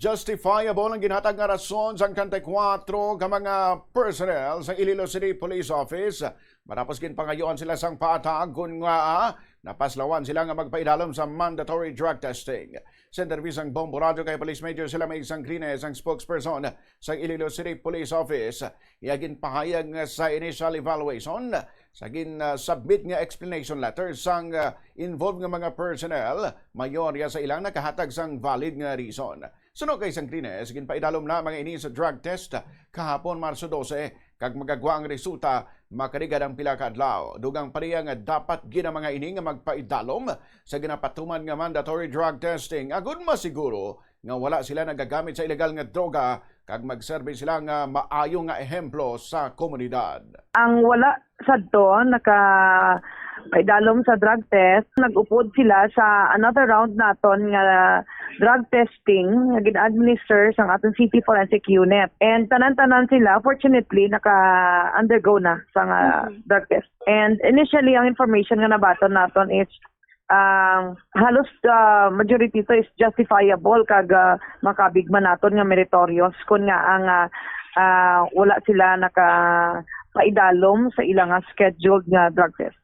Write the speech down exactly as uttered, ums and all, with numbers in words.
Justifiable ang ginhatag nga rason sang treinta y cuatro ka mga personnel sa Iloilo City Police Office matapos ginpangayuan sila sang paatag kon nga napaslawan sila nga magpaidalom sa mandatory drug testing. Sa interview sang Bombo Radyo kay Police Major Sila May Sangrines, ang spokesperson sa Iloilo City Police Office, iya ginpahayag nga sa initial evaluation, sa gin-submit nga explanation letter sang ah, involved nga mga personnel, mayorya sa ilang nakahatag sang valid nga reason. Suno kay Sangrines, ginpaidalom na mga ini sa drug test kahapon, Marso dose, kag magagwa ang resulta makaligad ang pila ka adlaw. Dugang pa niya nga dapat gid ang mga ini nga magpaidalom sa ginapatuman nga mandatory drug testing agud masiguro nga wala sila nagagamit sa ilegal nga droga kag magserbi sila nga maayo nga ehemplo sa komunidad. Ang wala sadto naka paidalom sa drug test, nag-upod sila sa another round naton nga drug testing nga gin-administer sang aton City Forensic Unit. And tanan-tanan sila, fortunately, naka-undergo na sa nga Mhm. drug test. And initially, ang information nga nabaton naton is, ang halos, ah, majority to is justifiable kag, ah, makabig man naton nga meritorious kun nga ang, ah, ah, wala sila naka paidalom sa ilang, ah, scheduled nga drug test.